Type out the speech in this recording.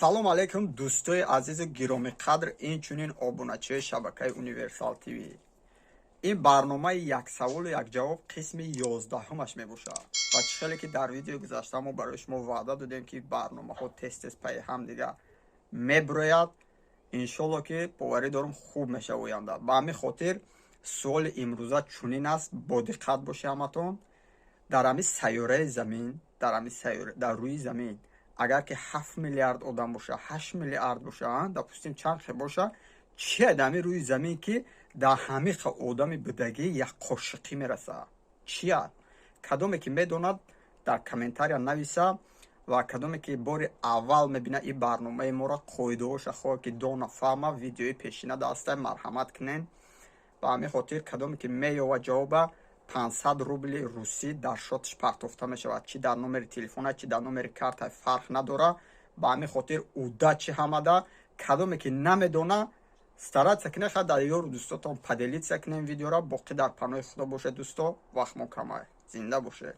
Салом алейкум, дӯстои азизу гиромиқадр, инчунин обуначиҳои шабакаи Универсал ТВ. Ин барномаи «Як саволу як ҷавоб» қисми 11-умаш мебошад. Ва чӣ хеле ки дар видеои гузашта мо барои шумо ваъда додем, ки барномаҳо тез тез пайи ҳам дига мебирояд, иншолло, ки боварӣ дорам, хуб мешава оянда. Ба ҳамин хотир суоли имрӯза чунин аст, бодиққат бошед ҳаматон. Дар ҳамин сайёраи Замин, дар ҳамин сайёра, дар рӯи Замин, агар ки 7 миллиард одам боша, 8 миллиард боша, допустим, чанд хел боша, чия дар ҳамин рӯи Замин, ки дар ҳамин хел одами будагӣ як қошиқӣ мераса? Чия? Кадоме ки медонад, дар комментария нависа. Ва кадоме ки бори аввал мебина ин барномаи моро, қоидаҳоша хоҳад ки дона, фаҳма, видеои пешина дастай, марҳамат кунен. Ба ҳамин хотир кадоме ки меёва ҷавоба, 500 рубли русӣ дар счёт аш партофта мешавад, чӣ дар номери телефона, чӣ дар номери карта, фарқ надорад. Ба ҳамин хотир удачи ҳамада. Кадоме ки намедона, стараться кунед, ха, дар ёру дӯстотон поделиться кунем видеора. Боқӣ дар паноҳи Худо бошед, дӯсто, вақтмо камай. Зинда бошед.